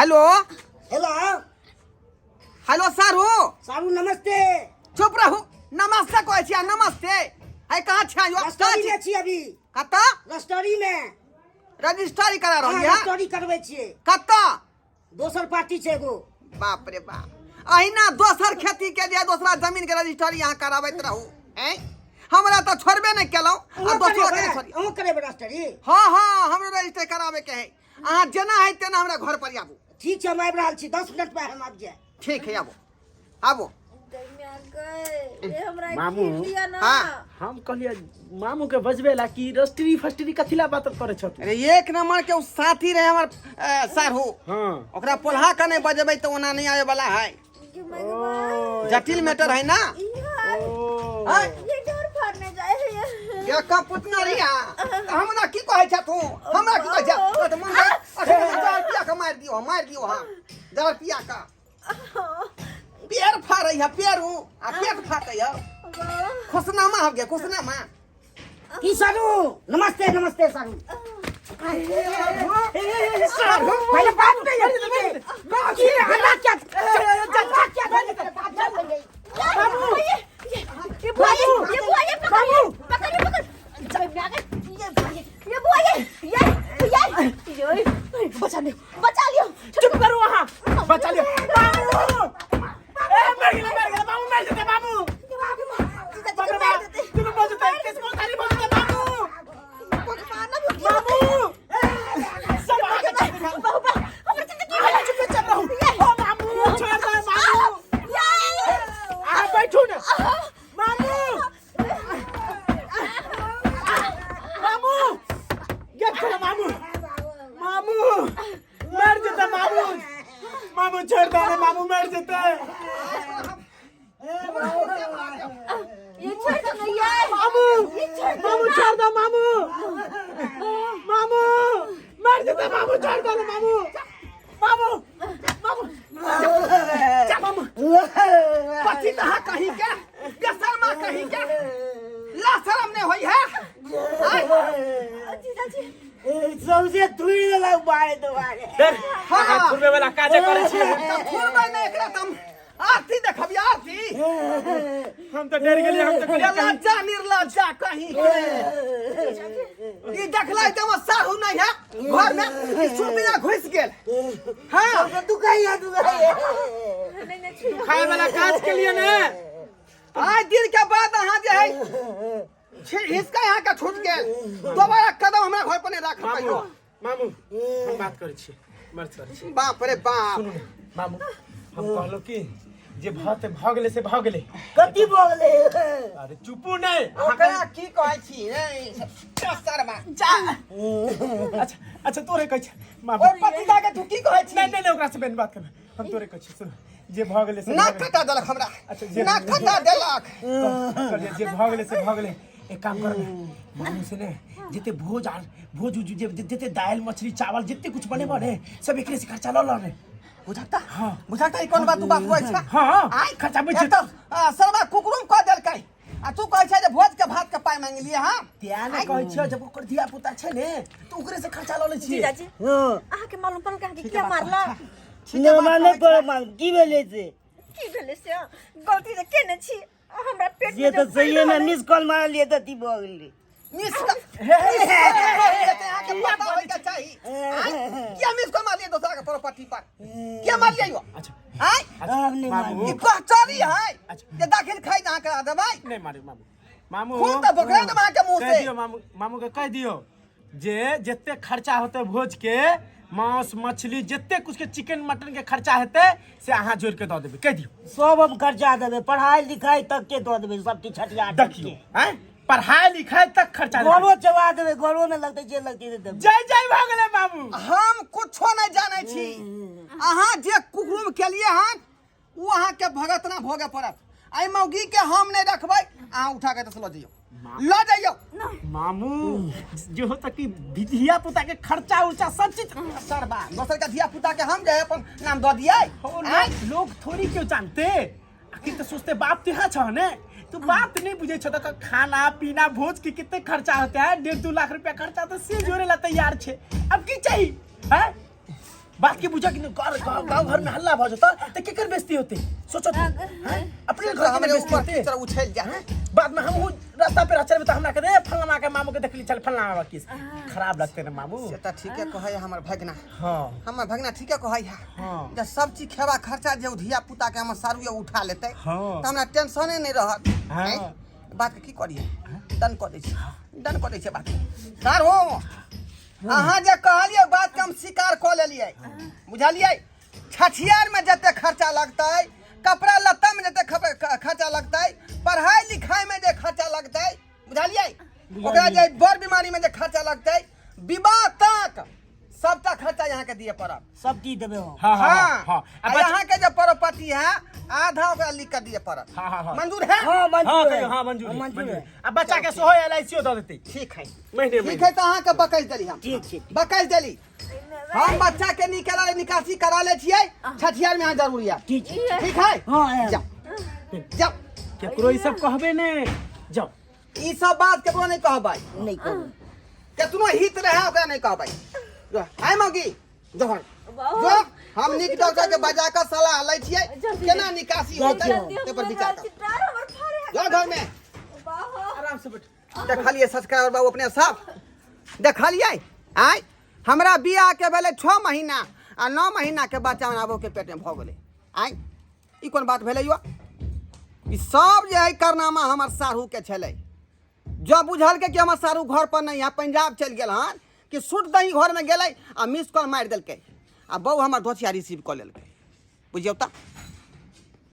Hello. Hello. Hello सारू। सारू नमस्ते। चुप रहू, नमस्ते कहै छी आ नमस्ते। है कहाँ छी अहाँ? कहाँ रजिस्ट्री छी? में छी अभी। कतऽ? रजिस्ट्री में। रजिस्ट्री करा हाँ, रहल यऽ? रजिस्ट्री करबै छियै। कतऽ? दोसर पार्टी छै एगो। बाप रे बाप, अहिना दोसर खेती के जे दोसरा जमीन के रजिस्ट्री अहाँ कराबैत रहू। ऐं हमरा तऽ छोड़बे नहि केलहुँ आ अहूँ दोसरो के करेबै? नहि छोड़ियै। अहूँ करेबै रजिस्ट्री? हाँ हाँ, हमरो रजिस्ट्री कराबे के है। अहाँ जेना है तेना हमरा घर पर आबू। ठीक छै, हम आबि रहल छी, 10 मिनट में हम आबि जायब। ठीक है, आबू आबू। मामू। हाँ। हम कहलियै मामू के बजबे ला कि रस्त्री फस्त्री कथी ला बात करे छथु। अरे एक नंबर के उ साथी रहे हमर साढ़ू। हाँ। ओकरा पोल्हा के नहीं बजेबै तऽ ओना नहीं आवे वाला है। ओ, जटिल मैटर है ना। ओ, हैं? ये का पुतना रिया हमरा की कहै छ तू? हमरा की कहै छ? तो मन अरे जर पिया के मार दियो, मार दियो। हां, जर पिया का पेड़ फाड़ै है, पेड़ उ आ पेट फाटै है। खुशनामा हो गया, खुशनामा। की सारू नमस्ते, नमस्ते सारू। पहिले बात नहीं है। की हल्ला क्या, हल्ला क्या? बाबू, ये बुआ, ये बुआ, ये पकड़ पकड़ पकड़, ये बुआ, ये ये ये ये बचा लियो, बचा लियो। चुप करू अहाँ, बचा लियो मामू। ए मर गेलै, मर गेलै मामू, मर जेतै मामू। बाप रे बाप, दुनू मर जेतै, किस्मत खाली मर जेतै मामू। मामू सब अहाँके छोड़ि देबै। अहाँ चुपचाप रहू। ओ मामू, छोड़ दे मामू, अहाँ बैठू ने मामू। मामू गेट खोलो मामू। मामू मर जेतै मामू, मामू छोड़ दे रे मामू, मर जेतै। ये छोड़ दो ना ये। मामू, मामू छोड़ दो मामू, मामू मर जेतै मामू, छोड़ दो रे मामू। मामू, मामू, मामू। पति तहा कहीं के बेशर्मा कहीं के, ला शर्म नहीं होई है। आय। सौसे थुड़ि देलक बारे दुआरे। हाँ। अहाँ थुरबे वाला काजे करै छी। तऽ थुरबै नहि एकरा तऽ हम आरती देखबी, आरती। हम तऽ डर गेलियै, हम तऽ कहलियै कहीं- लज्जा निर्लज्जा कहीं के। ई देखलै तऽ हमर साहु नहीं है घर में, ई सुरबिया घुसि गेल। हाँ। दुखाइया दुखाइया। खाए वाला काज के लिए ने। आइ दिन के बाद अहाँ जे है हिसका यहाँ के छूट गेल, दोबारा कदम हमरा घर पर नहीं राख मामू कहियो। मामू, हम बात करै छी, मर्द करै छी। बाप रे बाप। सुनू ने मामू, हम कहलहुँ कि जे भऽ ते भऽ गेलै से भऽ गेलै। कथी भऽ गेलै? अरे चुपू नहि अहाँ। ओकरा की कहै छी रे सरबा जा। अच्छा अच्छा, तोरे कहै छी मामू। ओहि पतिता के तू की कहै छी? नहि नहि नहि, ओकरा से बेन बात करबै हम। तोरे कहै छी, सुन, जे भऽ गेलै से भऽ नाक गेलै। कटा देलक हमरा। अच्छा, जे- नाक कटा देलक। कहलियै जे भऽ गेलै से भऽ गेलै। एक काम कर ने मामू, से ने जते भोज आर भोज उज जे जते दालि मछली चावल जते कुछ बनेबो ने, सब एकरे से खर्चा लऽ लऽ ने। बुझता? हाँ। बुझता ई कोन बात तू बात कहै छ? हाँ। आइ खर्चा बचि एतऽ, सरबा कुकुरुम कऽ देलकै आ तू कहै छै जे भोज के भात के पाइ मांगि लिए। हम तें ने कहै छियौ, जब ओकर धिया पुता छै ने तऽ ओकरे से खर्चा लऽ लै छियै। जीजाजी, हाँ। अहाँके मालूम पड़ल कि अहाँके किया मारलक? नहि, हमरा नहि पड़ल मालूम की भेलै से। की भेलै से? गलती तऽ केने छी आ हमरा पेट से में तऽ जब सहिए ने पड़ि रहल मिस कॉल मारलियै तऽ अथी भऽ गेलै। मिस अहाँके पता होय के चाही। आँय? किया मिस कॉल मारलियै दोसरा के प्रॉपर्टी पर? किया मारलियै यौ? अच्छा। आँय? आब नहि मामू। ई कहचरी है अच्छा। जे दाखिल खाइ अहाँ करा देबै। नहि मारू मामू, मामू। खून तऽ बोकरा देब अहाँके मुँह कहि से। दियौ मामू, मामू के कहि दियौ जे जते खर्चा होतै भोज के, मांस मछली जते कुछ के, चिकन मटन के खर्चा हेतै से अहाँ जोड़ के दऽ देबै, कहि दियौ। सब हम खर्चा देबै, पढ़ाई लिखाई तक के दऽ देबै, सब किछु छठिया तक देखियौ के। आँय, पढ़ाई लिखाई तक खर्चा देबै। घरो चला देबै, घरो में लगतै जे लगतै से देबै। जय जय भऽ गेलै बाबू। हम कुछो नहि जानै छी, अहाँ जे कुकरुम केलिए हन ओ अहाँके भगतना भोगे पड़त। एहि मौगी के हम नहि रखबै, अहाँ उठा के एतऽसँ लऽ जइयौ, लऽ जइयौ। मामू, जे हो तक कि धिया पुता के खर्चा उर्चा सब चीज। सरबा दोसर के धिया पुता के हम जे है अपन नाम दऽ दियै। हो, लोग थोड़ी क्यों जानते? आखिर तो सोचते बाप तो यहाँ छ ने, तो बात नहीं बुझे छ तो खाना पीना भोज के कितने खर्चा होता है, 1.5 2 लाख रुपया खर्चा तो से जोड़े ला तैयार छे। अब की चाहिए हैं? बात के बुझा कि घर गांव घर में हल्ला भ जता त केकर बेइज्जती होते सोचो तू हैं? अपने घर के हमरे बेइज्जती ऊपर होते कीचड़ उछल जा बाद में हम हूँ रास्ता पे चलबे त हमरा के दे फलाना के मामू के देखली चल फलाना बाबा किस खराब लगते ना मामू से तऽ ठीके कहै हमर भगना। हाँ। हमर भगना ठीके कहै है। हाँ। जे सब चीज खेबा खर्चा जे धिया पुता के हमर सारू उठा लेतै। हाँ। तऽ हमरा टेंशने नहि रहत। हाँ। आँय? बात के की करियै, डन कऽ दै छी, डन कऽ दै छियै बात। सर हो, अहाँ जे कहलियै बात के हम स्वीकार कऽ लेलियै, बुझलियै? छठियार में जते खर्चा लगतै, कपड़ा लत्ता में जते खर्चा लगतै, पढ़ाई लिखाई में जे खर्चा लगतै, बुझलियै, ओकरा जे बड़ बीमारी में जे खर्चा लगतै, विवाह तक सबटा खर्चा यहाँ के दिए पड़त। सब चीज देबे हम। हाँ हाँ हाँ हाँ। आ यहाँ के जो प्रॉपर्टी है आधा ओकरा लिख के दिए पड़त। हाँ, हाँ, हाँ। मंजूर है? हाँ मंजूर हाँ है। कहियो, हाँ मंजूर है, मंजूर मंजूर है। आ बच्चा के सेहो एल I सी दऽ देतै ठीक है। महीने ठीक है, तो अहाँ के बकैस देली हम। ठीक छै। बकैस देली हम। बच्चा के निकाल निकासी करा ले छियै, छठियार में अहाँ जरूर आयब। ठीक छै। ठीक है। हाँ, आयब। जाओ जाओ। केकरो ई सब कहबे ने जाओ। ई सब बात केकरो नहीं कहबै। नहीं कहबै। केतनो हित रहे ओकरा नहीं कहबै। आय मौगी जो जो हम नीक डॉक्टर के बजा के सलाह लै छियै केना निकासी होतै ते पर विचार कर। जो घर में आराम से बैठ। देखलियै सब्सक्राइबर बाबू अपने सब देखलियै? आय हमरा बियाह के भेलै 6 महीना आ 9 महीना के बच्चा आबो के पेट में भऽ गेलै। आय ई कोन बात भेलै यो? ई सब जे है कारनामा हमर साढ़ू के छलै। जब बुझलकै कि हमर साढ़ू घर पर नहीं है, पंजाब चलि गेल हन, कि सुट दही घर में गेलै आ मिस कॉल मारि देलकै आ बहू हमर धोतिया रिसीव कऽ लेलकै। बुझियौ तऽ।